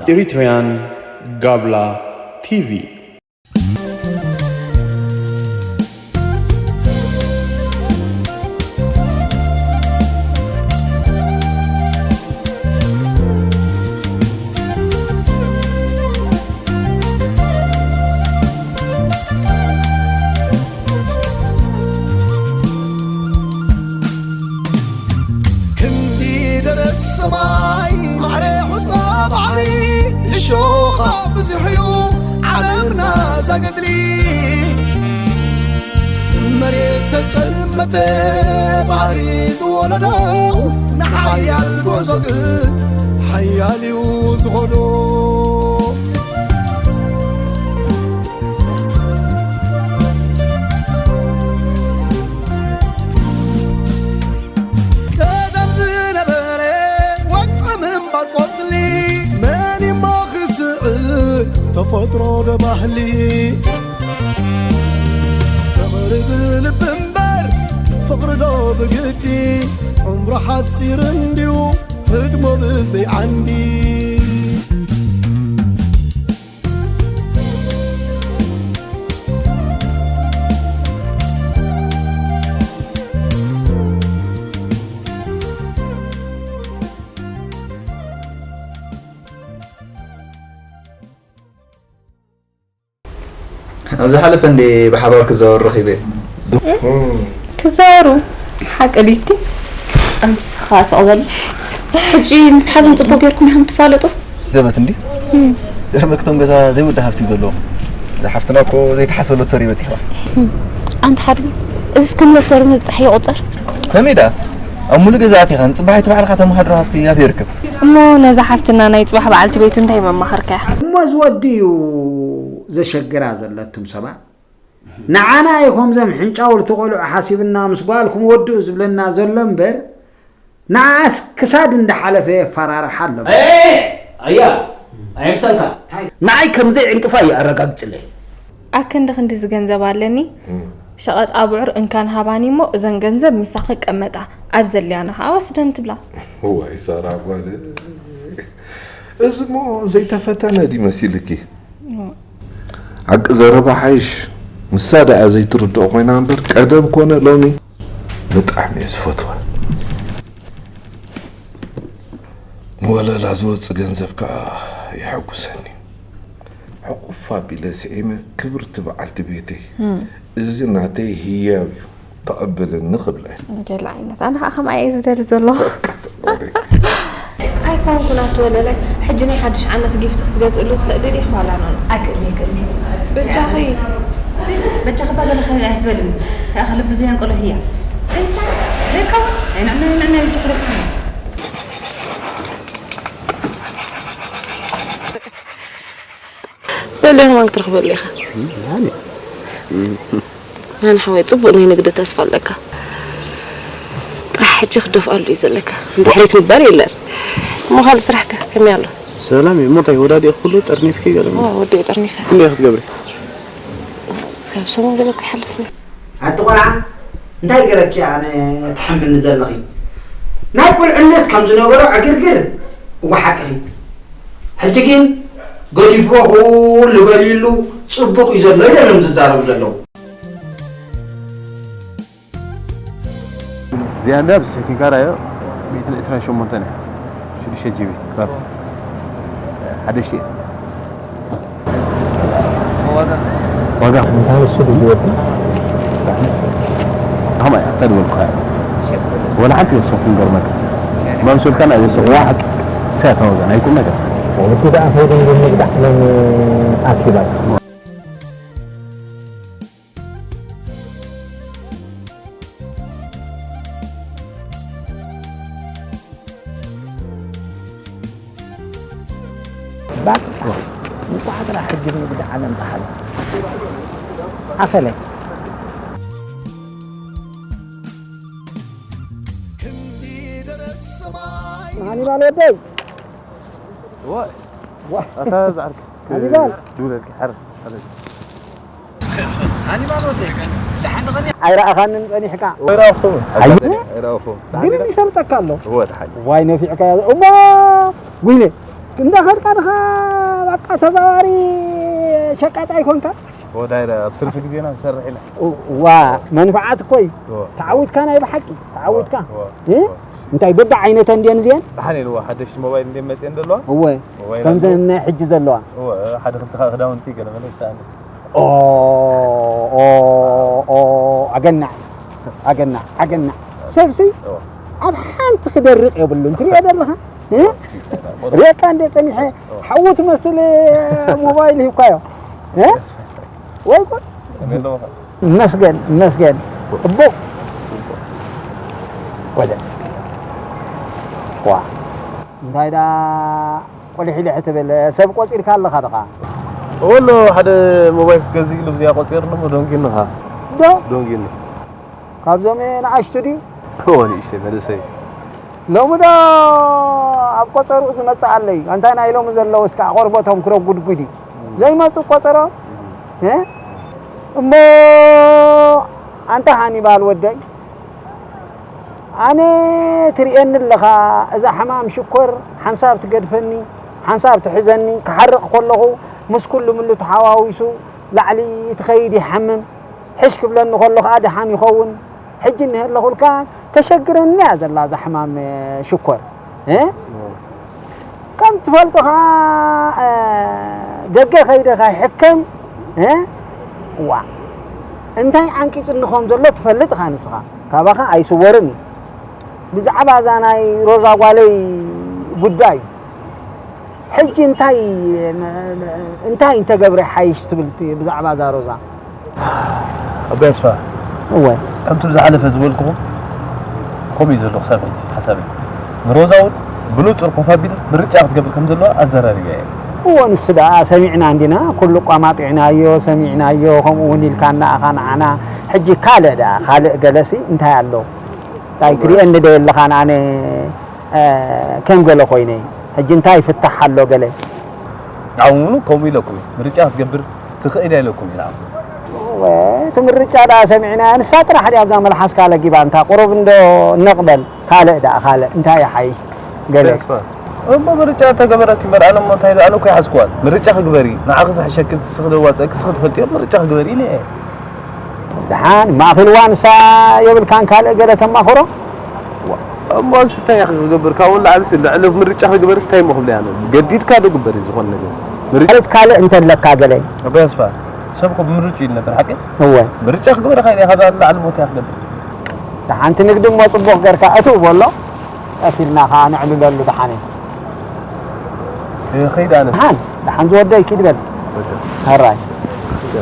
Eritrean Gabla T V. ክንዲ ደረት ሰማይ ማዕረ ሑጻ ባሕሪ እሾኻ ብዙሕ እዩ ዓለምና ዘገድሊ። መሬት ተጸልመተ ባሕሪ ዝወለዶ ንሓያል ጉዕዞ ግን ሓያል እዩ ዝኾዶ። ቀደም ዝነበረ ወግዒ ምንባር ቆጽሊ መን እሞ ክስዕብ ተፈጥሮ ዶ ባህሊ? ፍቕሪ ብልቢ እምበር ፍቕሪ ዶ ብግዲ? ዕምሩ ሓጺር እንድዩ ህድሞ ብዘይ ዓንዲ። ኣብ ዝሓለፈ እንዴ ብሓባር ክዛወር ረኺበ። ክዛወሩ ሓቂ ድዩ እቲ? ኣንስኻ ስቕ በል። ሕጂ ምስ ሓብን ጽቡቕ ጌርኩም ኢኹም ትፋለጡ? ዘበት እንዲ? እም። እቶም ገዛ ዘይውዳ ሃብቲ እዩ ዘለዎም። እዛ ሓፍትና እኮ ዘይተሓስበ ሎተሪ በጺሕዋ። ኣንታ ሓድጉ፣ እዚስ ከም ሎተሪ ምብጻሕ ይቑጸር? ከመይ ደኣ? ኣብ ሙሉእ ገዛ ኣቲኻ ንጽባሒቱ ባዕልኻ ተመሃድሮ ሃብቲ ኣበይ ይርከብ? እሞ ነዛ ሓፍትና ናይ ጽባሕ በዓልቲ ቤቱ እንታይ መማኸርካያ? እሞ እዚ ወዲ እዩ ዘሸግራ ዘለቱም ሰባት። ንዓና እዩ ከምዞም ሕንጫውልቲ ቆልዑ ሓሲብና ምስ ጓልኩም ወድኡ ዝብለና ዘሎ እምበር፣ ንዓኣስ ክሳድ እንዳሓለፈ የፈራርሓ ኣሎ። ኤ፣ ኣያ፣ ኣየምሰልካ። ንዓይ ከም ዘይዕንቅፋ እዩ ኣረጋግጽለይ። ኣክንዲ ክንዲ ዝገንዘብ ኣለኒ። እም። ሸቐጥ ኣብዑር እንካን ሃባኒ እሞ እዘን ገንዘብ ምሳኺ ቀመጣ፣ ኣብ ዘልያና ኸኣ ወስደን ትብላ። ዋይ ሳራ ጓል፣ እዚ እሞ ዘይተፈተነ ድዩ መሲልኪ? እዎ። ሓቂ ዘረባ ሓይሽ፣ ንሳ ደኣ ዘይትርድኦ ኮይና እምበር፣ ቀደም ኮነ ሎሚ ብጣዕሚ እየ ዝፈትዋ። ንወለላ ዝወጽእ ገንዘብ ከኣ የሐጉሰኒ። ሕቑፍ ኣቢለ ስዒመ፣ ክብርቲ በዓልቲ ቤተይ፣ እም። እዚ ናተይ ህያብ እዩ፣ ተቐበለኒ ክብላ እየ። ገለ ዓይነት፣ ኣነ ኸዓ ከምኣ እየ ዝደሊ ዘለኹ። በቃ፣ ጽቡቕ። ኣይኮንኩን ኣቲ ወለላይ፣ ሕጂ ናይ ሓድሽ ዓመት ጊፍቲ ክትገዝእሉ ትኽእሊ ዲኺ ዋላ ኖኖ? ኣይክእልን፣ ኣይክእልን። በጃኺ። በጃኺ እባ ገለ ከ-፣ ኣይትበልኒ። ከኣ ልቢ ዘየንቀሎ ህያብ። እንሳ፣ ዘይከውን፣ ኣይንዕነ፣ ንዕነ በጃኺ ደቂ። ደሊኻ መን ክትረኽበሉ ኢኻ? እም፣ ኣነ። ኣነ ሓወይ፣ ጽቡቕ ናይ ንግዲ ተስፋ ኣለካ። ጥራሕ ሕጂ ክትደፍኣሉ እዩ ዘለካ። ንድሕሪት ምባል የለን። እሞ ካልእ ስራሕከ ከመይ ኣሎ? ሰላም እዩ። እሞ እንታይ ወዳዲእኪ ኩሉ ጠርኒፍኪ ገለ? እዎ፣ ወዲኤ ጠርኒፈ። ክንደይ ክትገብሪ? ካብ ሰሙን ገለ እኮ ይሓልፍ እዩ። ኣቲ ቆልዓ፣ እንታይ ገረኪ ኣነ ትሓምብኒ ዘለኺ? ናይ ቁልዕነት ከም ዝነበሮ ዕግርግር እወ ሓቅኺ። ሕጂ ግን ገዲፍዎ ኩሉ በሊሉ ጽቡቕ እዩ ዘሎ ኢሎም እዮም ዝዛረቡ ዘለዉ። እዚኣ እንዳ ብስሕቲ ካራዮ ሚእትን ዕስራን ሸሞንተን እያ። ሽዱሽተ ጂ ቢ ራም። ሓደሽቲ እያ። ዋጋ እንታይ ንሱ ድዩ ዝወዲ? ከማይ ኣታ ድበልኩኻ እያ። ወላ ሓንቲ የሶ ክንገርመካ። መምሰልካ ናይ ዘስዋ ሓቂ። ሳታ ዋጋ ናይ ቁም ነገር። ወዲ ደኣ ከይዱ ንግዲ ዓለም ኣኪባ። ባቃ፣ እንቋዕ ጥራሕ ሕጂ ንግዲ ዓለም ተሓለ። ኣኸለ። ሃኒባል ወደይ። እዋ። ዋ። ኣታ ዝዓርክ ሃኒባል። ድውለልኪ፣ ሓረ፣ ሓረ። ሃኒባል ወደይ። ኣይረኣኻንን ጸኒሕካ። ኣይረኣኹን። ኣዩ። ኣይረኣኹን። ግርም ይሰልጠካ ኣሎ። እወ፣ ደሓን። ዋይ ነፊዕካ እሞ ጉይለ እንዳኸድካ ድኻ በቃ ተዛዋሪ ሸቃጣ ኣይኮንካ። ወዳይ ኣብ ትርፊ ግዜና ንሰርሕ ኢና። ዋ መንፍዓት እኮ እዩ። እወ። ተዓዊትካ ናይ ብሓቂ ተዓዊትካ። እወ፣ እወ፣ እ? እወ። እንታይ በቢ ዓይነተን እንድየን እዚአን? ደሓን ኢልዋ ሓደሽቲ ሞባይል እንድየን መፅየን ዘለዋ። እወ ሞባይል ከምዘን ኣለዎ። ናይ ሕጂ ዘለዋ። እወ ሓደ ክልተ ክዳውንቲ ገለ መለ ይሰኣል። ኦ፣ ኦ፣ ኦ፣ ኣገናዕ፣ ኣገናዕ፣ ኣገናዕ። ሰብሲ እዎ። ኣብ ሓንቲ ክደርቕ የብሉን። ትሪኦ ዘለኻ? እ? እዎ፣ እሺ፣ እሺ፣ እሺ። ሪእካ እንደ ጸኒሐ እዎ። ሓዊ ትመስል ሞባይል ሂብካዮ። እ? ወይ ጉድ። ኣሜን ዶ። መስገን፣ መስገን። ጽቡቕ። ወደ። ዋ። እንታይ ዳ ቆሊሕ ኢለ ትብል ሰብ ቆጺርካ ኣለኻ ድኻ? ወሎ ሓደ ሞባይል ክትገዝእ ኢሉ ብዚኣ ቆጺርኒ እሞ ደንጊኑኻ። ዶ? ደንጊኑ። ካብዞም ንኣሽቱ ድዩ? እዎ፣ ንእሽተይ መንእሰይ። ሎሚ ዶ ኣብ ቆጸርኡ ዝመጽእ ኣለይ? እንታይ ናይ ሎሚ ዘለውስ ከኣ ቆርበቶም ክረጉድጉድ እዩ። ዘይመጹ ቆጸሮ? እም። እ? እሞ ኣንታ ሃኒባል ወደይ፣ ኣነ ትርእየኒ ኣለኻ፣ እዛ ሕማም ሽኮር ሓንሳብ ትገድፈኒ፣ ሓንሳብ ትሕዘኒ፣ ክሓርቕ ከለኹ ምስ ኩሉ ምሉ ተሓዋዊሱ ላዕሊ ትኸይድ ይሓምም፣ ሕሽ ክብለኒ ከሎ ከኣ ደሓን ይኸውን። ሕጂ እኒሀ ኣለኹልካ፣ ተሸግረኒ እያ ዘላ እዛ ሕማም ሽኮር። እ? ከም ትፈልጦ ኸዓ፣ እ፣ ደገ ከይደ ከይሕከም፣ እ፣ ዋ፣ እንታይ ዓንቂጽኒ ከም ዘሎ ትፈልጥ ኢኻ ንስኻ። ካባኻ ኣይስወርን እዩ። ብዛዕባ እዛ ናይ ሮዛ ጓለይ ጉዳይ፣ ሕጂ እንታይ፣ እንታይ እንተገብረ ይሓይሽ ትብል እቲ ብዛዕባ እዛ ሮዛ? ኣቦይ ኣስፋ፣ እወ። ከምቲ ብዝሓለፈ ዝበልኩኹም፣ ከምኡ እዩ ዘሎ ክሳብ ሕጂ ሓሳበይ። ንሮዛ እውን ብንጹር ኮፍ ኣቢለ ምርጫ ክትገብር ከም ዘለዋ ኣዘራሪበያ እየ። እወ፣ ንሱ ደኣ ሰሚዕና እንዲና፣ ኩሉ ኣቋማጢዕናዮ፣ ሰሚዕናዮ፣ ከምኡ እውን ኢልካና ኢኻ ንዓና። ሕጂ ካልእ ደኣ፣ ካልእ ገለሲ እንታይ ኣሎ? እንታይ ትሪኤኒ ዶ የለኻን ኣነ፣ እ፣ ከም ገለ ኮይነ? ሕጂ እንታይ ፍታሕ ኣሎ ገለ? ንዓኹም እውን ከምኡ ኢለኩም እየ፣ ምርጫ ክትገብር ትኽእል እያ ኢለኩም እየ ንዓኹም። እወ፣ እቲ ምርጫ ደኣ ሰሚዕናያ፣ ንሳ ጥራሕ ድያ ኣብዛ መልሓስካ ለጊባ፣ እንታ ቁሩብ እንዶ ነቕበል፣ ካልእ ደኣ፣ ካልእ እንታይ ይሓይሽ? ገለ። ተስፋ። እሞ ምርጫ ተገበረት እምበር፣ ኣነ እሞ እንታይ ኢሉ፣ ኣነ እኮ ይሓዝኩዋን። ምርጫ ክግበሪ፣ ንዓኺ ዝሕሸኪ፣ ንስኺ ዘዋፅአኪ፣ ንስኺ ትፈልጥዮ፣ ምርጫ ክግበሪ ኢለ እየ። ደሓን፣ ማእኽልዋ ንሳ የብልካን ካልእ ገለ ተማኽሮ? እሞ ንሱ እንታይ ኢኺ ክገብር? ካብኡ ንላዕሊ ሲ ልዕሊ ምርጫ ክግበርስ እንታይ እሞ ክብለያ ኣለኒ? ገዲድካ ዶ ግበር እዩ ዝኾነ ነገር? ምርጫ ማለት ካልእ እንተለካ ገለ? ኣቦይ ኣስፋ፣ ሰብ እኮ ብምርጭኡ እዩ ዝነብር፣ ሓቂ? እወ። ምርጫ ክግበር ኢኻ ኢለ፣ ካብኣ ንላዕሊ ቦታ እያ ክገብር። ደሓንቲ ንግዲ እሞ ጽቡቕ ጌርካ እትው በሎ፣ ቀስ ኢልና ኸኣ ነዕልለሉ ደሓን እዩ። ይኸይድ ኣነ። ደሓን፣ ደሓን ዝወደይ ኪድ በል። በቃ። ሕራይ። በቃ።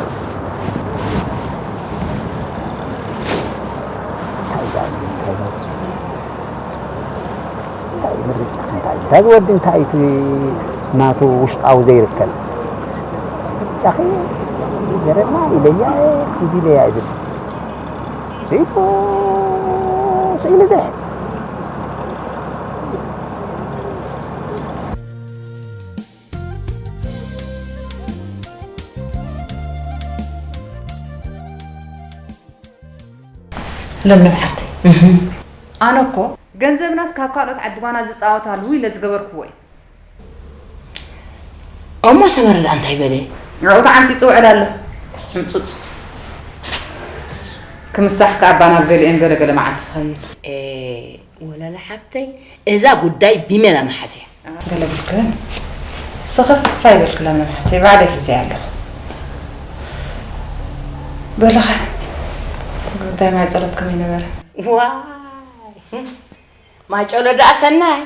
እንታይ ምርጫ እንታይ? እንታይ ዝወዲ እንታይ እቲ ናቱ ውሽጣዊ ዘይርከብ? ምርጫኺ ገረና ኢለያ፣ እዚ ኢለያ ይብል። ዘይኮ ስእሊ ዘሕ። ለምለም ሓፍተይ፣ ኣነ እኮ ገንዘብናስ ካብ ካልኦት ዓዲ ባና ዝጻወታሉ ኢለ ዝገበርክዎ እዩ። እሞ ሰመረ ደኣ እንታይ በለ? ንዕኡ ተዓንጺጹ ይውዕል ኣሎ። ሕንጹጽ። ክምሳሕ ከኣ ባና ኣብ ገሊአን ገለ ገለ መዓልቲ ዝኸይድ። ኤ፣ ወለላ ሓፍተይ፣ እዛ ጉዳይ ብመላ መሓዝያ። ገለ ብልክን ስኽፍ ኣይበልክላ መን ሓፍተይ፣ ባዕለይ ሒዘያ ኣለኹ። በልኸ፣ እቲ ጉዳይ ማይ ጸሎት ከመይ ነበረ? ዋይ፣ ማይ ጸሎት ደኣ ሰናይ።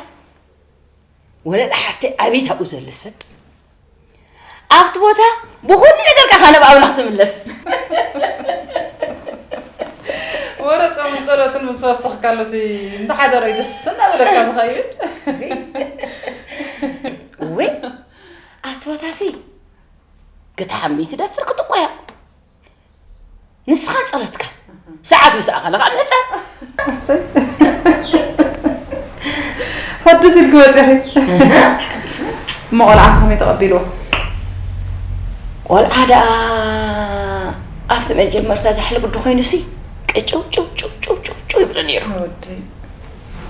ወለላ ሓፍተይ፣ ኣቤት ኣብኡ ዘሎ ሰብ። ኣብቲ ቦታ ብኹሉ ነገርካ ካልእ ኣምላኽ ትምለስ። ወረ ጾምን ጸሎትን ምስ ወሰኽካሉሲ እንተሓደረ እዩ ደስ እናበለካ ዝኸይድ። እወይ፣ ኣብቲ ቦታሲ ግጥሓሚ ትደፍር ክትቆያ። ንስኻን ጸሎትካ ሰዓት ምስ ኣኸለ ካብ ምሕጻን። እሰይ። ፈድስ ኢልኪ መጺኺ። እሞ ቆልዓ ከመይ ተቐቢልዎ? ቆልዓ ደኣ ኣብቲ መጀመርታ ዛሕሊ ግዲ ኮይኑሲ ቅጭው ጭው ጭው ጭው ጭው ጭው ይብሎ ነይሩ። ወደይ።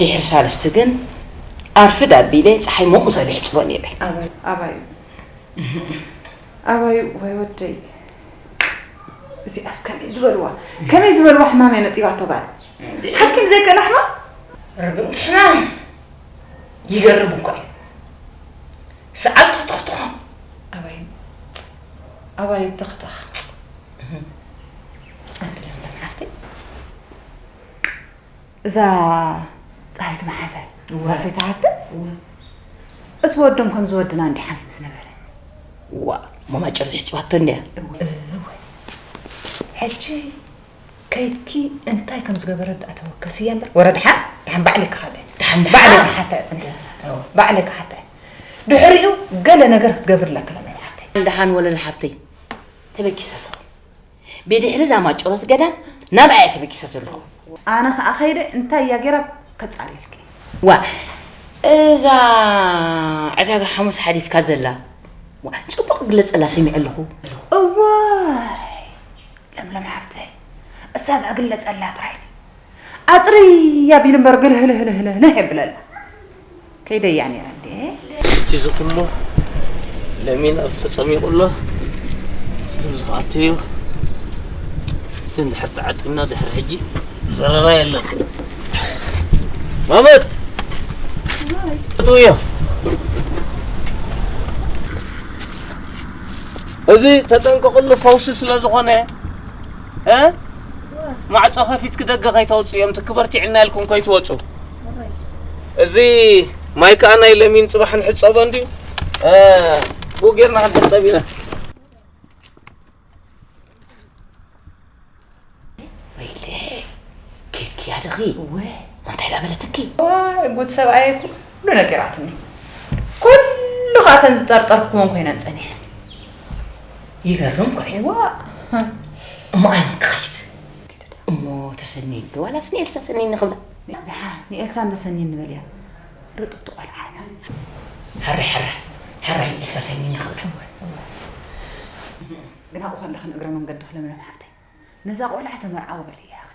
ድሕሪ ሳልስቲ ግን ኣርፍድ ኣቢለ ጸሓይ ሞቕ ምሳሉ ይሕጽቦ ነይረ። ኣባይ ኣባይ ኣባይ ወይ ወደይ። እዚኣስ ከመይ ዝበልዋ ከመይ ዝበልዋ ሕማም እያ ነጢባቶ ጋር ሓኪም ዘይክእል ሕማም። ርግምቲ ሕማም ይገርም እኮ እዩ። ሰዓት ትኽትኾ ኣባይ ኣባይ ተኽተኽ። ኣንቲ ለምለም ሓፍተይ እዛ ፀሃይቱ መሓዛይ እዛ ሰይታ ሓፍተይ እትወዶም ከም ዝወድና እንዲሓም ዝነበረ። ዋ ሞማ ጨርሒ ሕፅዋቶ እንዲያ። እወ። ሕጂ ከይድኪ እንታይ ከም ዝገበረት ደኣ ተወከስያ እምበር፣ ወረ ደሓን፣ ደሓን ባዕለይ ክሓተ። ደሓን፣ ደሓን። ባዕለይ ክሓተ እያ ጽንሕ። እወ፣ ባዕለይ ክሓተ። ድሕሪኡ ገለ ነገር ክትገብርላ ክለምን ሓፍተይ። ደሓን ወለል ሓፍተይ፣ ተበጊሰ ኣለኹ። ብድሕሪ እዛ ማጨሎት ገዳም ናብኣ እየ ተበጊሰ ዘለኹ። ኣነ ኸኣ ኸይደ እንታይ እያ ገይራ ከጻርየልኪ። ዋ፣ እዛ ዕዳጋ ሓሙስ ሓሊፍካ ዘላ፣ ዋ፣ ጽቡቕ ግለጸላ ሰሚዐ ኣለኹ። እዋይ፣ ለምለም ሓፍተይ፣ እሳ ደኣ ግለጸላ ጥራይ ድዩ? ኣጽርያ ቢሉ እምበር ግልህልህልህልህ የብለላ። ከይደያ ነይረ እንዴ? እቲ ዝኹሞ ለሚን ኣብ ተጸሚቑ ኣሎ። ስለዚ ክኣቱ እዩ። እዚ እንድሕር ተዓጢና ድሕሪ ሕጂ ዘረባ የለን። ማመት! እትውዮ። እዚ ተጠንቀቕሉ ፈውሲ ስለ ዝኾነ፣ እ? ማዕጾ ከፊትኪ ደገ ከይተውጽኡ እዮም፣ ትኪ በርቲዕና ኢልኩም ከይትወጹ። እዚ ማይ ከኣ ናይ ለሚን ጽባሕ ንሕጸቦ እንድዩ። እ፣ ብኡ ጌርና ክንሕጸብ ኢና። ወይለ፣ ኬድኪ ያድኺ? እወ። እንታይ ዳበለትኪ? ዋይ፣ ጉድ ሰብኣየ ኩሉ ነጊራትኒ። ኩሉ ኸኣ እተን ዝጠርጠርኩወን ኮይነን ጸኒሐን። ይገርም እኮ እዩ። ዋእ። እሞ ኣነ ክኸይድ? እሞ ተሰንይኒ ዶ ዋላስ ንኤልሳ ሰንይኒ ክብላ? ዝሓ፣ ንኤልሳ እንዶ ሰንይኒ በልያ። ርጥብቲ ቆልዓ እያ። ሕራይ፣ ሕራይ፣ ሕራይ ንኤልሳ ሰንይኒ ክብላ። ግና ኣብኡ ከለኽን እግረ መንገድኺ ለምለም ሓፍተይ፣ ነዛ ቆልዓ ተመርዓዊ በልያ ኢኺ።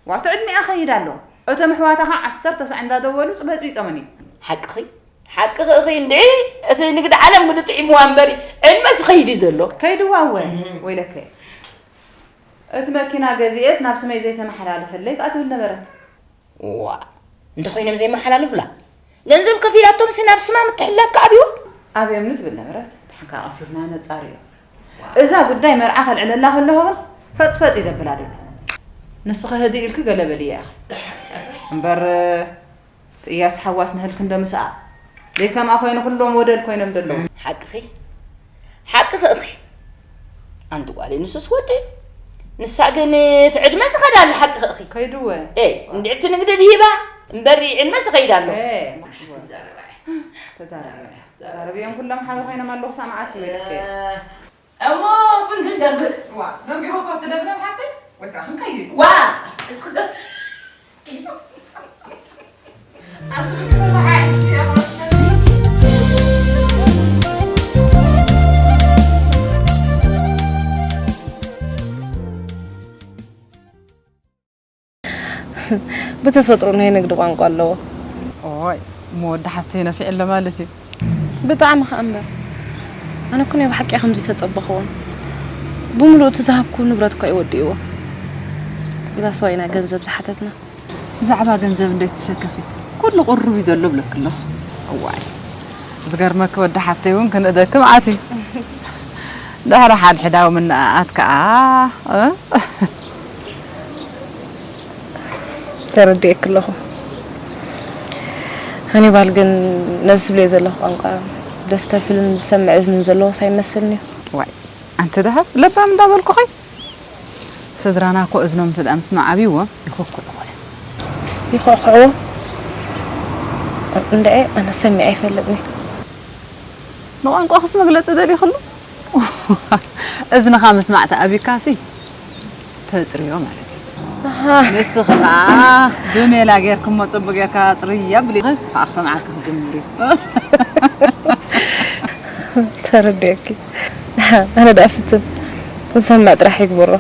ዋቲ ዕድሚኣ ኸይድ ኣሎ። እቶም ኣሕዋታ ኸዓ ዓሰርተ ሳዕ እንዳደወሉ በጽቢጾመን እዩ። ሓቅኺ፣ ሓቅኺ እኺ እንድዒ፣ እቲ ንግዲ ዓለም ግዲ ጥዒምዋ እምበሪ፣ ዕድመስ ይኸይድ እዩ ዘሎ። ከይድዋ እወ፣ እህ። ወይለከ። እቲ መኪና ገዚኤስ ናብ ስመይ ዘይተመሓላለፈለይ ከኣ ትብል ነበረት። ዋ፣ እንተኾይኖም ዘይመሓላለፉላ? ገንዘብ ከፊላቶምሲ ናብ ስማ ምትሕልላፍ ከኣ ኣብይዎ? ኣብዮምኒ ትብል ነበረት። ደሓን ከኣ ቀሲርና ነጻርዮ። እዛ ጉዳይ መርዓ ከልዕለላ ከለኹ ግን ፈጽፈጽ እዩ ዘብላ ደሎ። ንስኺ ህድእ ኢልኪ ገለ በልያ ኢኺ። እምበር እቲ እያስ ሓዋስ ንህልኪ እንዶ ምስኣ። ደይ ከምኣ ኮይኑ ኩሎም ወደል ኮይኖም ደለዉ። ሓቅኺ፣ ሓቅኺ እኺ። ኣንቲ ጓለይ ንሱስ ወዲ እዩ። ንሳ ግን እቲ ዕድመ ዝኸዳ ኣላ ሓቅኺ እኺ። ከይድወ። ኤ፣ እንድዕቲ ንግዲ ድሂባ፣ እምበሪ ዕድመ ዝኸይድ ኣሎ። ኤ፣ ተዛረቢ። ተዛረብዮም ኩሎም ሓደ ኮይኖም ኣለዉ ክሳብ መዓስ እዩ ኢልኪ? እሞ ቡን ክንገብር። ዋ፣ ደንጊኹ እኮ እቲ ለምለም ሓፍተይ፣ ወይ ከዓ ክንከይድ። ዋ! ብተፈጥሮ ናይ ንግዲ ቋንቋ ኣለዎ። ኦይ፣ እሞ ወዲ ሓፍተይ ነፊዕለ ማለት እዩ። ብጣዕሚ ከኣ እምበር። ኣነ እኮ ናይ ብሓቂ ከምዚ ተጸበኽዎን። ብምሉኡ እቲ ዝሃብኩ ንብረት እኮ እዩ ወዲእዎ። እዛ ስዋ ኢና ገንዘብ ዝሓተትና። ብዛዕባ ገንዘብ እንዴት ትሰከፊ? ኩሉ ቁሩብ እዩ ዘሎ ብለኪ ኣለኹ። እዋይ። ዝገርመኪ ወዲ ሓፍተይ እውን ክንእደኪ መዓት እዩ። ድሕሪ ሓድሕዳዊ ምንእኣት ከኣ፣ እ? ተረዲኤኪ ኣለኹ። ሃኒባል ግን ነዚ ትብልዮ ዘለኹ ቋንቋ ደስ ተብልን ዝሰምዕ እዝንን ዘለዎስ ኣይመስልን እዩ። ዋይ፣ ኣንቲ ደሃብ ለባም እንዳበልኩኺ። ስድራና እኮ እዝኖም እንተ ደኣ ምስማዕ ኣብይዎም ይኹኩዕዎ እዮም። ይኹዕኩዕዎ? እንድዒ ኣነ ሰሚዐ ኣይፈልጥን እየ። ንቋንቋኽስ መግለጺ ደሊኽሉ? እዝንኻ ምስማዕ ተኣብዩካሲ ተጽርዮ ማለት እዩ። ኣሃ። ንስኺ ኸኣ ብሜላ ጌርክሞ ጽቡቕ ጌርካ ጽርይ ኣብሊ፣ ንስኻ ክሰምዓካ ክጅምር እዩ። ተረዲኤኪ። ኣነ ደኣ ፍትን ዝሰምዕ ጥራሕ ይግበሮ።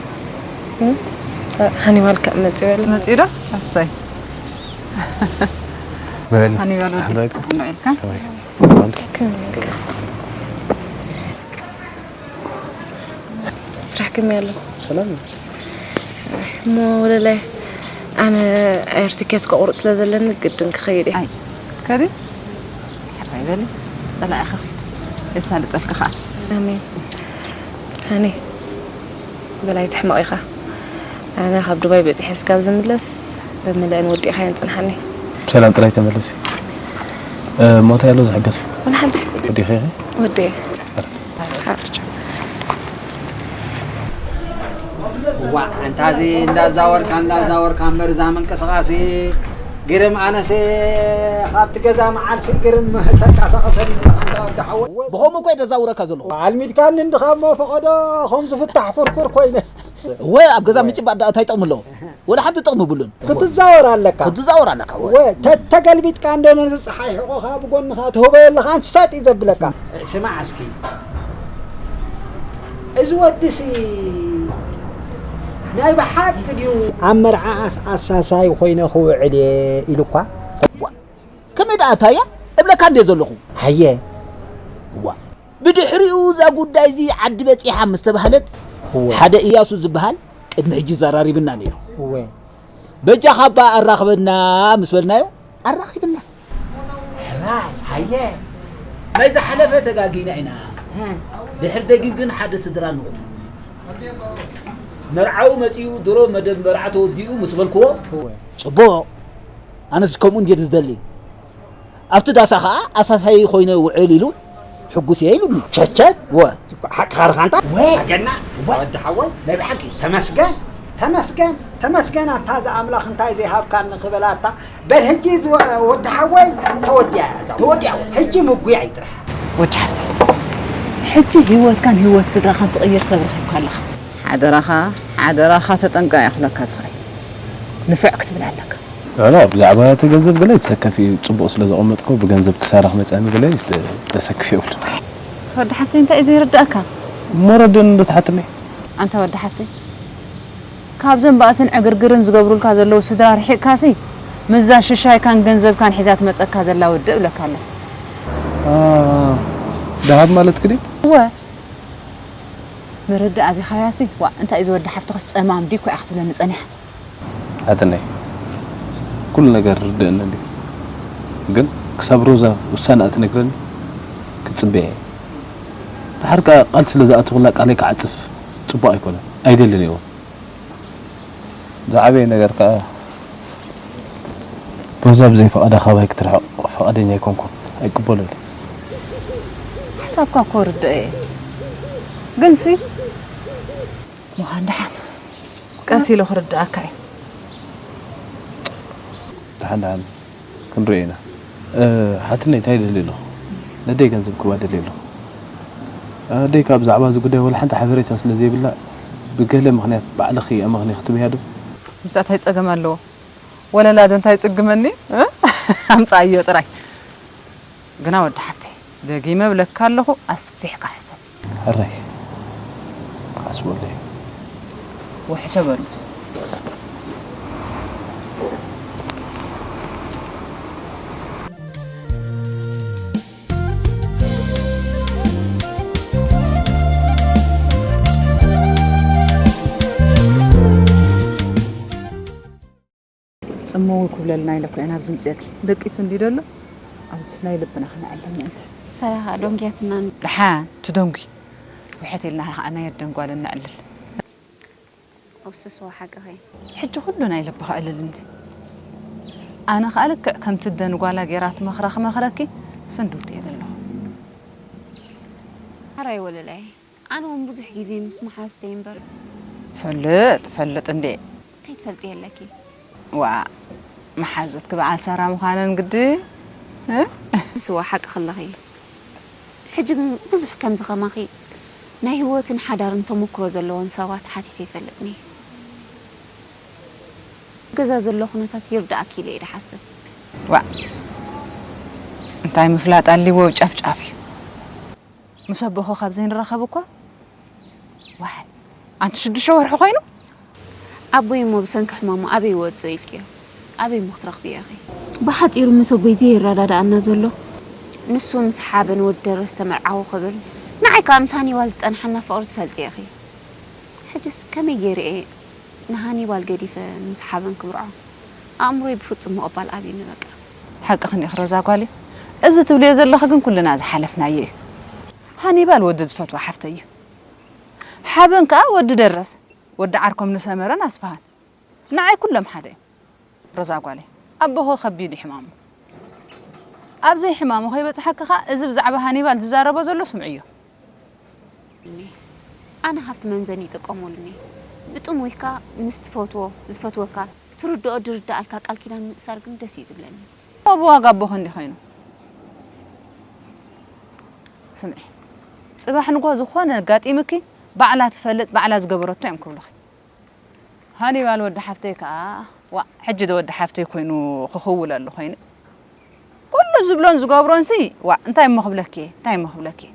ሃኒባል ከ መጽእ በል። መጺኡ ዶ? ኣሳይ። በል። ሃኒባል ወዲ። ኣሕምራይት። እንዶ ኢልካ። ከመይ? ስራሕ ከመይ ኣሎ? ሰላም። እሞ ወለላይ ኣነ ኣየር ትኬት ከቑርጽ ስለ ዘለኒ ግድን ክኸይድ እየ። ኣይ፣ ከዲ? ሕራይ በሊ። ጸላኢ ከኺት። የሳልጠልካ ኸኣ። ኣሜን። ሃኒ፣ በላይ ትሕመቕ ኢኻ። ኣነ ካብ ዱባይ በጺሐ ስጋብ ዝምለስ በመለአን ወዲእኻየን ጽንሓኒ። ሰላም ጥራይ ተመለሲ። እ፣ ሞታይ ኣሎ ዝሕገዝ? ወላ ሓንቲ። ወዲኺ ኢኺ? ወዲ። ዋ ኣንታዚ እንዳዛወርካ እንዳዛወርካ እምበር እዛ ምንቅስቃሴ ግርም ኣነሴ ካብቲ ገዛ መዓልሲ ግርም ተንቀሳቀሰኒ ኣለካ ኣንታ ወዲ ሓወ ብኸምኡ እኮ እየ ደዛውረካ ዘለኹ። ኣልሚድካኒ እንድኻ እሞ ፈቐዶ ከም ዝፍታሕ ኩርኩር ኮይነ እወ ኣብ ገዛ ምጭባጥ ደኣ እንታይ ጥቕሚ ኣለዎ? ወላ ሓንቲ ጥቕሚ ብሉን። ክትዛወር ኣለካ ክትዛወር ኣለካ። እወ። ወ ተተገልቢጥካ እንዶ ነዚ ፀሓይ ሕቆኻ ብጎንኻ ትህቦ ኣለኻ ኣንስሳጥ እዩ ዘብለካ ስማዕ እስኪ እዚ ወድሲ ናይ ብሓቂ ድዩ ኣብ መርዓኣስ ኣሳሳይ ኮይነ ክውዕል እየ ኢሉኳ ከመይ ደኣ እታያ እብለካ እንደ ዘለኹ ሃየ ዋ ብድሕሪኡ እዛ ጉዳይ እዚ ዓዲ በፂሓ ምስ ተባህለት እወ። ሓደ እያሱ ዝበሃል ቅድሚ ሕጂ ዘራሪብና ነይሩ እወ በጃኻ እባ ኣራኽበና ምስ በልናዮ ኣራኺብና ሕራይ ሃየ ናይ ዝሓለፈ ተጋጊና ኢና ድሕር ደጊም ግን ሓደ ስድራ ንኹን መርዓዊ መፂኡ ድሮ መደብ መርዓ ተወዲኡ ምስ በልክዎ እወ ፅቡቕ ኣነስ ከምኡ እንድየ ዝደሊ ኣብቲ ዳሳ ከዓ ኣሳሳይ ኮይነ ውዕል ኢሉ ሕጉስ እየ ኢሉኒ ቸቸት ወ ሓቅኻ ርኻ እንታ ወይ ኣገና ወይ ወዲ ሓወይ ናይ ብሓቂ ተመስገን ተመስገን ተመስገን ኣታ እዚ ኣምላኽ እንታይ ዘይሃብካኒ ክበላታ በል ሕጂ እዚ ወ- ወዲ ሓወይ ተወዲያ እያ እዛ። ተወዲያ ወይ? ሕጂ ምጉይ ኣይጥራሕ ወዲ ሓፍተይ ሕጂ ህይወትካን ህይወት ስድራኻን ትቕይር ሰብ ረኺብካ ኣለኻ ሓደራኻ ሓደራኻ ተጠንቀቕ እየ ክብለካ ዝኽእል ንፍዕ ክትብል ኣለካ ላ ብዛዕባ እቲ ገንዘብ ገለ ይትሰከፍ እዩ ፅቡቕ ስለ ዘቐመጥኮ ብገንዘብ ክሳራ ክመፅኣኒ ገለ ይስተ- ተሰክፍ የብሉ ወዲ ሓፍተይ እንታይ እዩ ዘይርዳእካ እሞ ረድእኒ ዶ ትሓትኒ ኣንታ ወዲ ሓፍተይ ካብዞም ባእስን ዕግርግርን ዝገብሩልካ ዘለዉ ስድራ ርሒቕካሲ ምስዛ ሽሻይካን ገንዘብካን ሒዛ ትመፀካ ዘላ ውድእ እብለካ ኣለኹ ደሃብ ማለት ክዲ እወ ምርዳእ ኣቢኻያሲ ዋእ እንታይ እዩ ዝወዲ ሓፍትኽስ ጸማም ድዩ እኮ እያ ክትብለኒ ጸኒሓ ሓትነይ ኩሉ ነገር ርድእኒ እንዲ ግን ክሳብ ሮዛ ውሳነኣ ትነግረኒ ክጽበየ እየ ድሓር ከኣ ቃል ስለ ዝኣተኹላ ቃለይ ክዓጽፍ ጽቡቕ ኣይኮነን ኣይደልን እየ እውን ዝዓበየ ነገር ከኣ ሮዛ ብዘይ ፈቓዳ ካባይ ክትርሕቕ ፈቓደኛ ኣይኮንኩን ኣይቅበሎን እየ ሓሳብካ እኮ ርድኦ እየ ግንሲ ምዃን ደሓን ቀስ ኢሉ ክርድኣካ እዩ ደሓን ደሓን ክንሪኦ ኢና ሓትነይ እንታይ ደልየ ኣለኹ ነደይ ገንዘብ ክባ ደልየ ኣለኹ ኣደይ ካብ ብዛዕባ እዚ ጉዳይ ወላ ሓንቲ ሓበሬታ ስለ ዘይብላ ብገለ ምኽንያት ባዕልኺ ኣመኽኒ ክትብያ ዶ ምስኣ እንታይ ጸገም ኣለዎ ወለላ ዶ እንታይ ይጽግመኒ ኣምጻኣዮ ጥራይ ግና ወዲ ሓፍተይ ደጊመ እብለካ ኣለኹ ኣስፊሕካ ሕሰብ ሕራይ ክሓስበሉ እየ ወሕሰበሉ ጽምው ክብለልና ኢለ እኮ እየ ናብዚ ምፅእኪ። ደቂሱ እንድዩ ደሎ ኣብዚ ናይ ልብና ክነዕልል ምእንቲ። ሰራኻ ዶንግያትና። ደሓን ትደንጉ። ውሕት ኢልና ከዓ ናይ ኣደን ጓልን ነዕልል። ኣውስስዎ ሓቅኺ። ሕጂ ኩሉ ናይ ልብኻ እልል እንዲ። ኣነ ከዓ ልክዕ ከምቲ ኣደን ጓላ ገይራ ትመኽራ ክመኽረኪ ስንዱድ እየ ዘለኹ። ሓራይ ወለላይ። ኣነ እውን ብዙሕ ግዜ ምስ መሓዙተይ እምበር። ፈልጥ ፈልጥ እንዴ። እንታይ ትፈልጥዮ ኣለኪ? ዋእ መሓዙትኪ በዓል ሰራ ምዃነን ግዲ። እ? ንስዋ ሓቂ ከለኺ። ሕጂ ግን ብዙሕ ከምዚ ከማኺ ናይ ህይወትን ሓዳርን ተመክሮ ዘለወን ሰባት ሓቲተ ኣይፈልጥን እየ። ኣብ ገዛ ዘሎ ኩነታት ይርድኣኪ ኢለ እየ ድሓስብ። ዋእ እንታይ ምፍላጥ ኣልዎ ጨፍጫፍ እዩ። ምስ ኣቦኹ ካብ ዘይንራኸብ እኳ ዋይ ኣንቲ ሽዱሽተ ወርሒ ኮይኑ ኣቦይ እሞ ብሰንኪ ሕማሙ ኣበይ ይወጽእ ኢልክዮ? ኣበይ እሞ ክትረኽብዮ ኢኺ? ብሓጺሩ ምስ ኣቦይ ዘይረዳድኣና ዘሎ። ንሱ ምስ ሓበን ወዲ ደረስ ተመርዓኹ ክብል፣ ንዓይ ከኣ ምስ ሃኒባል ዝጸንሓና ፍቕሪ ትፈልጢ ኢኺ። ሕጅስ ከመይ ገይረ እየ ንሃኒባል ገዲፈ ምስ ሓበን ክምርዖ? ኣእምሮይ ብፍጹም ምቕባል ኣብዩኒ በቃ። ሓቅኽን ኢኺ ሮዛ ጓለይ። እዚ ትብልዮ ዘለኺ ግን ኩልና ዝሓለፍናዮ እዩ። ሃኒባል ወዲ ዝፈትዋ ሓፍተይ እዩ። ሓበን ከኣ ወዲ ደረስ፣ ወዲ ዓርኮም ንሰመረን ኣስፍሃን። ንዓይ ኩሎም ሓደ እዮም። ሮዛ ጓለይ፣ ኣቦኺ ከቢድ እዩ ሕማሙ። ኣብ ዘይሕማሙ ከይበጽሓኪ ከኣ እዚ ብዛዕባ ሃኒባል ዝዛረቦ ዘሎ ስምዕዮ። ኣነ ሃብቲ መምዘኒ ይጥቀመሉኒ። ብጥሙይካ ምስ ትፈትዎ፣ ዝፈትወካ፣ ትርድኦ ድርድኣልካ ቃል ኪዳን ምእሳር ግን ደስ እዩ ዝብለኒ። እሞ ብዋጋ ኣቦኺ እንዲ ኮይኑ። ስምዒ፣ ጽባሕ ንግሆ ዝኾነ ኣጋጢምኪ፣ ባዕላ ትፈልጥ፣ ባዕላ ዝገበረቶ እዮም ክብሉኺ። ሃኒባል ወዲ ሓፍተይ ከኣ፣ ዋእ፣ ሕጂ ዶ ወዲ ሓፍተይ ኮይኑ ክኽውለሉ ኮይኑ? ኩሉ ዝብሎን ዝገብሮንሲ፣ ዋእ፣ እንታይ እሞ ክብለኪ እየ፣ እንታይ እሞ ክብለኪ እየ?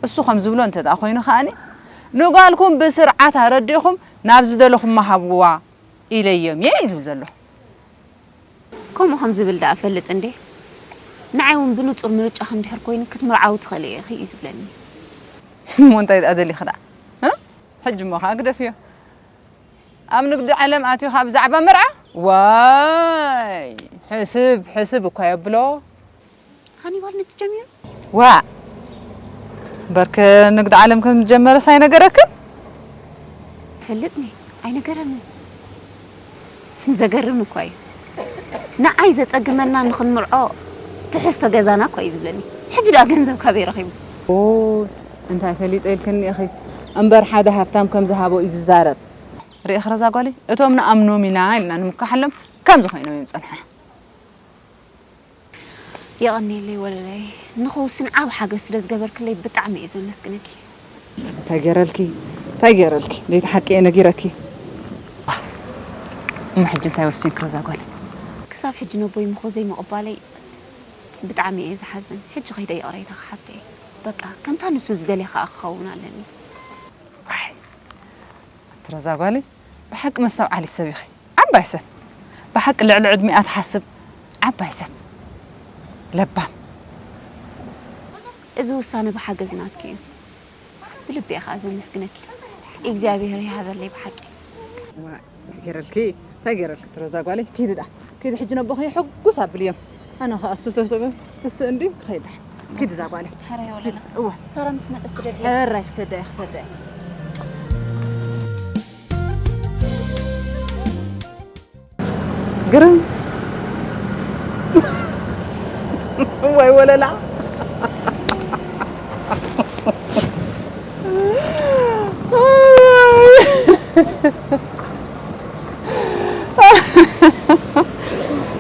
እሱ ከም ዝብሎ እንተ ደኣ ኮይኑ ከኣኒ፣ ንጓልኩም ብስርዓት ኣረዲእኹም ናብ ዝደለኹማ ሃብዋ ኢለዮም እየ እዩ ዝብል ዘሎ። ከምኡ ከም ዝብል ደኣ እፈልጥ እንዴ? ንዓይ እውን ብንጹር ምርጫኺ እንድሕር ኮይኑ ክትምርዓዊ ትኽእሊ ኢኺ እዩ ዝብለኒ። እሞ እንታይ ደኣ ደሊኺ ደኣ? እ? ሕጂ እሞ ከኣ ግደፍዮ። ኣብ ንግዲ ዓለም ኣትዩ ከኣ ብዛዕባ መርዓ? ዋይ! ሕስብ፣ ሕስብ እኳ የብሎ። ሃኒባል ንግዲ ጀሚሩ? ዋእ! በርከ ንግዲ ዓለም ከም ዝጀመረስ ኣይነገረክን? ፈልጥኒ፣ ኣይነገረንን። ዘገርም እኳ እዩ። ንዓይ ዘጸግመና ንኽንምርዖ ትሕዝቶ ገዛና እኳ እዩ ዝብለኒ። ሕጂ ደኣ ገንዘብ ካበይ ረኺቡ? ኦይ፣ እንታይ ፈሊጠ ኢልክኒ ኢኺ? እምበር ሓደ ሃብታም ከም ዝሃቦ እዩ ዝዛረብ። ርኢኺ ሮዛ ጓለይ፣ እቶም ንኣምኖም ኢና ኢልና ንምክሓሎም ከምዚ ኮይኖም እዮም ዝጸንሑና። የቐንየለይ ወለላይ፣ ንኽውስን ዓቢ ሓገዝ ስለ ዝገበርክለይ ብጣዕሚ እየ ዘመስግነኪ። እንታይ ገይረልኪ? እንታይ ገይረልኪ? ዘይትሓቂ እየ ነጊረኪ። እሞ ሕጂ እንታይ ወሲንኪ ሮዛ ጓለይ? ክሳብ ሕጂ ነቦይ ምኾ ዘይምቕባለይ ብጣዕሚ እየ ዝሓዝን። ሕጂ ከይደ ይቕሬታ ክሓቶ እየ። በቃ፣ ከምታ ንሱ ዝደልየ ከኣ ክኸውን ኣለኒ። ዋይ፣ ኣንቲ ሮዛ ጓለይ፣ ብሓቂ መስተውዓሊት ሰብ ኢኺ። ዓባይ ሰብ። ብሓቂ ልዕሊ ዕድሚኣ ትሓስብ ዓባይ ሰብ። ለባም። እዚ ውሳነ ብሓገዝ ናትኪ እዩ። ብልቢ እየ ከኣ ዘመስግነኪ። እግዚኣብሄር ይሃበለይ ብሓቂ። ዋ፣ እንታይ ገይረልኪ? እንታይ ገይረልኪ? ኣንቲ ሮዛ ጓለይ፣ ኪዲ ደኣ። ኪዲ ሕጂ ነቦኺ ሕጉስ ኣብልዮም። ኣነ ከኣ እሱ ተሰበ ትስእ እንዲ ክኸይድ ደሓን። ኪዲ እዛ ጓለይ። ሕራይ ወለላ። እወ። ሳራ ምስ መጸት ስደድለይ። ሕራይ ክሰዳ እየ፣ ክሰዳ እየ። ግርም። ዋይ ወለላ።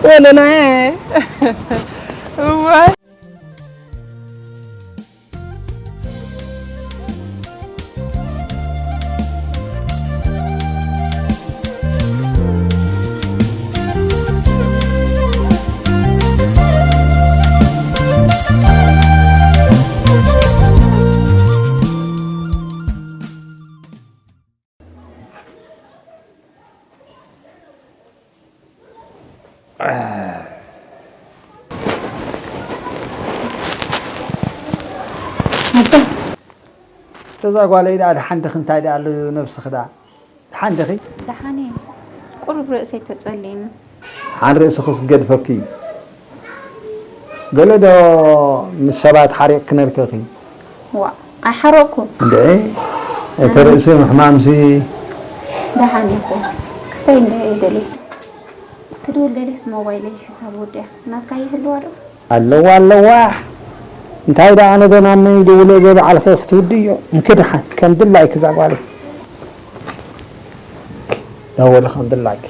ወለላዬ። እዋይ። ኣታ፣ እዛ ጓለይ ደኣ ደሓን ዲኺ? እንታይ ደኣ ኣሎ ነብስኺ ደኣ? ደሓን ዲኺ? ደሓን እየ። ቁሩብ ርእሰይ ተጸልየኒ። ደሓን ርእስኽስ ክገድፈኪ እዩ። ገለ ዶ ምስ ሰባት ሓሪቕኪ ነርክኺ? ዋእ፣ ኣይሓረቕኩን። እንድዒ፣ እቲ ርእሲ ምሕማምሲ። ደሓን እየ እኮ። ክስተይ እንድዒ ደልየ። ክድውል ደልየስ ሞባይለይ ሕሳብ ወዲኣ። ናትካ ይህልዋ ዶ? ኣለዋ፣ ኣለዋ። እንታይ ደኣ፣ ኣነ ዶ ናብ መን ይድውል እየ? ዘይ ባዕልኺ ክትውድእዮ። እንኪ ደሓን፣ ከም ድላይኪ እዛ ጓለይ። ደውሊ ከም ድላይኪ።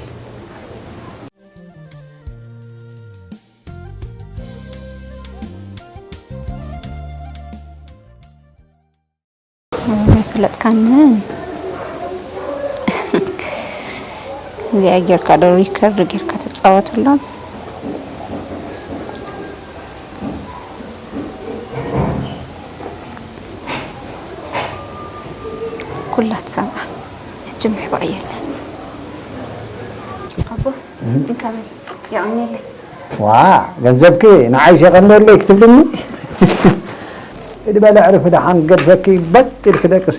ዘይፈለጥካኒ። እዚኣ ጌርካ ዶ ሪከርድ ጌርካ ትጻወተሎም? ኩላ ትሰምዓ። ሕጂ ምሕባእ የለን። እንካ በል፣ የቐንየለይ። ዋ፣ ገንዘብኪ ንዓይስ የቐንየለይ ክትብልኒ? ኢድ በል ኣዕርፊ ደሓን ገድፈኪ በጥ ኢልኪ ደቅሲ።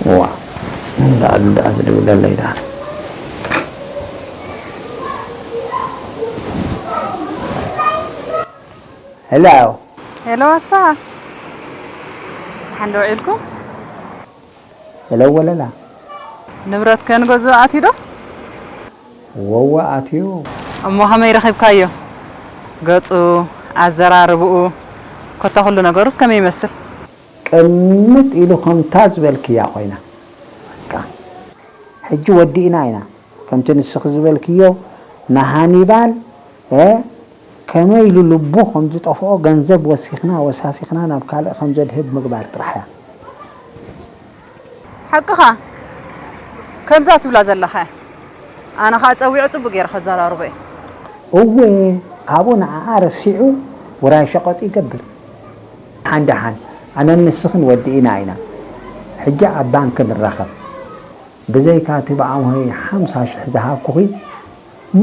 ዋ፣ እንዳ ኣሉ ደኣ ትድውለለይ ደኣ። ሄሎ። ሄሎ ኣስፋሃ። ደሓን ዶ ውዒልኩም? ሄሎ ወለላ። ንብረት ከንገዝኦ ኣትዩ ዶ? ወወ ኣትዩ። እሞ ከመይ ረኺብካዮ? ገጹ፣ ኣዘራርብኡ፣ ኮታ ኩሉ ነገሩስ ከመይ ይመስል? ቅምጥ ኢሉ ከምታ ዝበልክያ ኮይና። በቃ፣ ሕጂ ወዲእና ኢና። ከምቲ ንስኺ ዝበልክዮ ንሃኒባል፣ እ፣ ከመይ ኢሉ ልቡ ከም ዝጠፍኦ ገንዘብ ወሲኽና ወሳሲኽና ናብ ካልእ ከም ዘድህብ ምግባር ጥራሕ እያ። ሓቅኻ፣ ከምዛ ትብላ ዘለኻ እያ። ኣነ ኸኣ ጸዊዐ ጽቡቕ ገይረ ከዘራርቦ እየ። እወ፣ ካብኡ ንዓኣ ረሲዑ ውራይ ሸቐጥ ይገብር። ደሓን ደሓን፣ ኣነን ንስኽን ወዲእና ኢና። ሕጂ ኣብ ባንክ ንራኸብ። ብዘይካ እቲ ብዓመሆይ ሓምሳ ሽሕ ዝሃብኩኺ፣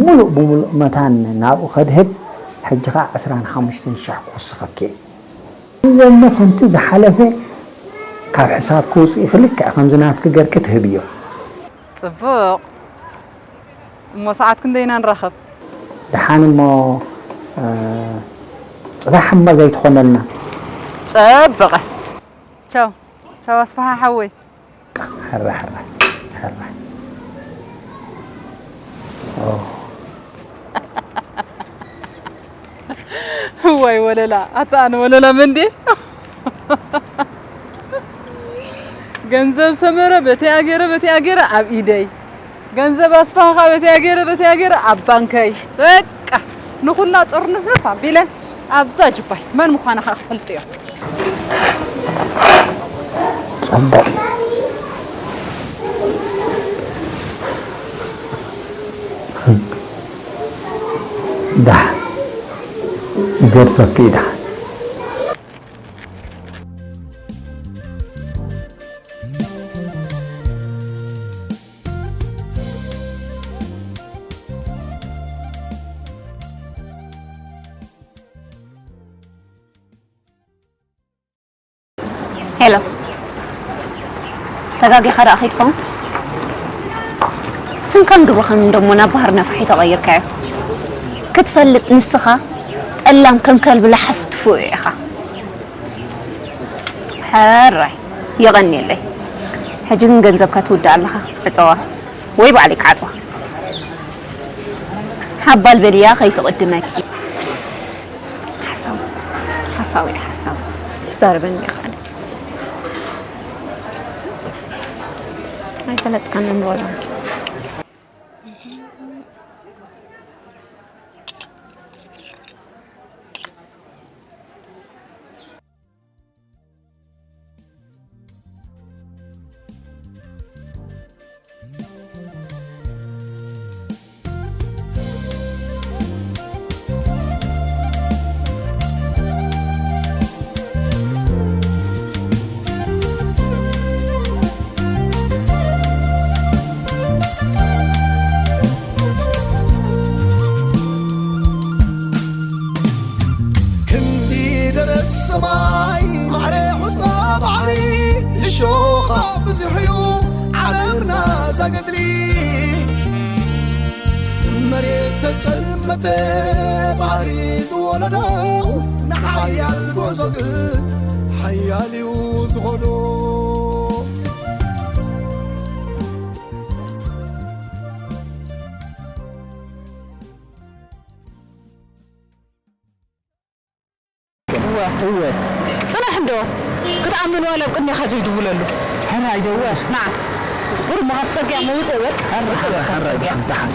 ምሉእ ብምሉእ መታን ናብኡ ከድህብ፣ ሕጂ ኸኣ ዕስራን ሓሙሽተን ሽሕ ክውስኸኪ እየ። እወ እሞ ከምቲ ዝሓለፈ ካብ ሕሳብ ክውፅእ ክልክዕ ከምዚ ናትኪ ገርኪ ትህብዮ። ፅቡቕ። እሞ ሰዓት ክንደይ ኢና ንራኸብ? ደሓን እሞ፣ እ፣ ፅባሕ እሞ ዘይትኾነልና? ፀበቐ። ቻው። ቻው ኣስፍሃ ሓወይ። ሕራ፣ ሕራ፣ ሕራ። ኦ። እዋይ ወለላ፣ ኣታ ኣነ ወለላ መንዴ። ገንዘብ ሰመረ በቲኣ ገይረ፣ በቲኣ ገይረ ኣብ ኢደይ። ገንዘብ ኣስፋሃ በቲኣ ገይረ፣ በቲኣ ገይረ ኣብ ባንከይ። በቃ፣ ንኹላ ጥርንፍንፍ ኣቢለ ኣብዛ ጅባይ መን ምዃና ከኣ ክፈልጡ እዮም። ጽቡቕ። ዳሕ ይገድፈኪ ዳሕ። ሄሎ፣ ተጋጊኻ ደኣ ከይትኸውን? ስምካን ግብርኻን እንደሞ ናብ ባህሪ ነፋሒቶ ቀይርካዮ። ክትፈልጥ ንስኻ ጠላም ከም ከልቢ ለሓስ ትፉእ ኢኻ። ሕራይ፣ የቐንየለይ። ሕጂ ግን ገንዘብካ ትውድእ ኣለኻ። ዕጸዋ ወይ ባዕለይ ክዓጽዋ። ሓባል በልያ ከይትቕድመኪ። ሓሳዊ፣ ሓሳዊ፣ ሓሳዊ። ትዛረበኒ ኢኻ። ኣይፈለጥካን ንበሎ። ክንዲ ደረት ሰማይ ማዕረ ሑጻ ባሕሪ እሾኻ ብዙሕ እዩ ዓለምና ዛገድሊ። መሬት ተጸልመተ ባሕሪ ዝወለዶ ንሓያል ጉዕዞ ግን ሓያል እዩ ዝኸዶ። እወ። እወ። ጽናሕ እንዶ ክትኣምን ዋላ ኣብ ቅድሜኻ ዘይድውለሉ። ሕራይ ደወስ። ንዓ። ቁሩብ መኻፍ ጸጊያ መውጽእ በል። ሕራይ፣ ውጽእ በል፣ ሕራይ፣ ጸጊያ። ደሓን።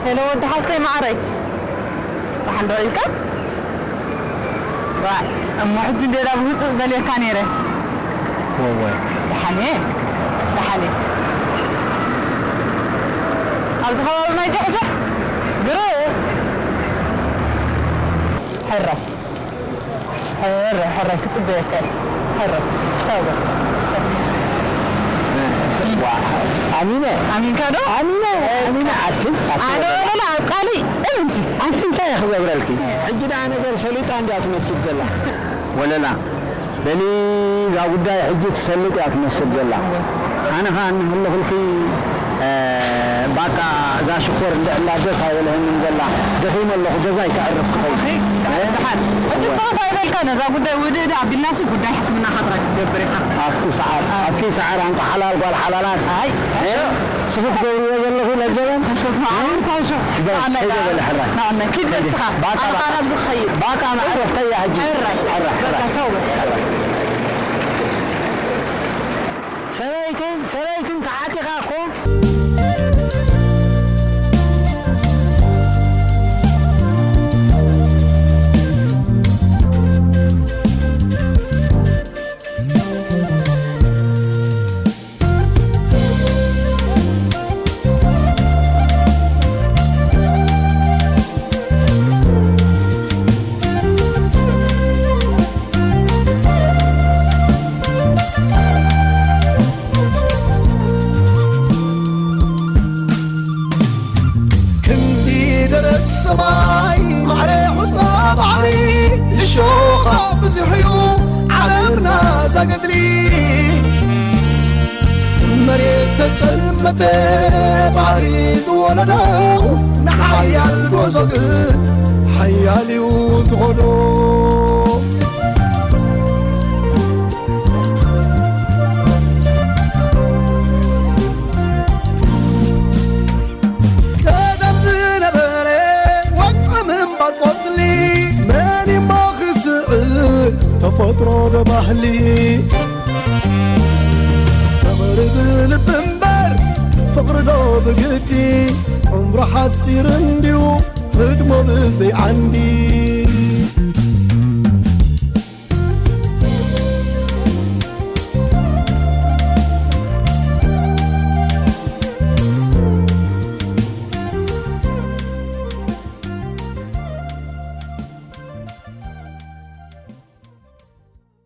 ሄሎ ወዲ ሓፍተይ ማዕረይ። ደሓን ዶ ኢልካ? ዋይ፣ እሞ ሕጂ እንዴ ናብ ውጽእ ዝደልየካ ነይረ። ወወ። ደሓን እየ፣ ደሓን እየ። ኣብዚ ከባቢ ማይ ጃሕጃሕ ግርህ። ሕራይ፣ ሕራይ፣ ሕራይ፣ ክጽበየካ እየ። ሕራይ፣ ቻው በል። ዋ፣ ኣሚነ። ኣሚንካ ዶ? ኣሚነ፣ ኣሚነ፣ ኣቲ፣ ኣቲ ኣነ ወለላ። ወለላ ኣብ ቃለይ እምንቲ። ኣንቲ እንታይ እየ ክገብረልኪ? ሕጂ ደኣ ነገር ሰሊጣ እንድያ ትመስል ዘላ። ወለላ፣ በሊ፣ እዛ ጉዳይ ሕጂ ትሰልጥ እያ ትመስል ዘላ። ኣነ ኸኣ እንሀለኹልኪ፣ እ፣ ባቃ እዛ ሽኮር እንድዕላ ደስ ኣይበልሀንን ዘላ። ደኺመ ኣለኹ፣ ገዛይ ከዕርፍ ክኸይድ። ኣኺ፣ እ? ደሓን። እቲ እወ። ጽሑፍ ኣይበልካ፣ ነዛ ጉዳይ ውድእ ኣቢልናሲ ጉዳይ ሕክምና ካትራ ክትገብር ኢኻ። ኣብቲ ሰዓር፣ ኣይ። ኣብቲ ሰዓር ኣንታ ሓላል ጓል ሓላላት። ኣይ፣ እ? ታሾ። ስኺ ትገብርዮ ዘለኺ ለዘበን? ታሾ፣ ስማዕ፣ እ? ታሾ። ዶ፣ ንዓና ከይደ ኢላ። በለ ሕራይ። ንዓና። ኪድ ከይደ። በስኻ። ባቃ፣ ኣነ ባቃ። ካናብ ዝኸይድ። ባቃ መዕረፍተይ እያ ሕጂ። ሕራይ። ሕራይ፣ በቃ፣ ሕራይ። ቻው በል። ሕራይ። ሰበይትን፣ ሰበይትን ተዓጢቓ እኮ። ክንዲ ደረት ሰማይ ማዕረ ሑጻ ባሕሪ እሾኻ ብዙሕ እዩ ዓለምና ዘገድሊ። መሬት ተጸልመተ ባሕሪ ዝወለዶ ንሓያል ጉዕዞ ግን ሓያል እዩ ዝኾዶ። ቀደም ዝነበረ ወግዒ ምንባር ቆጽሊ መን እሞ ክስዕር ተፈጥሮ ዶ ባህሊ? ፍቕሪ ብልቢ እምበር ፍቕሪ ዶ ብግዲ? ዕምሩ ሓጺር እንድዩ ህድሞ ብዘይ ዓንዲ።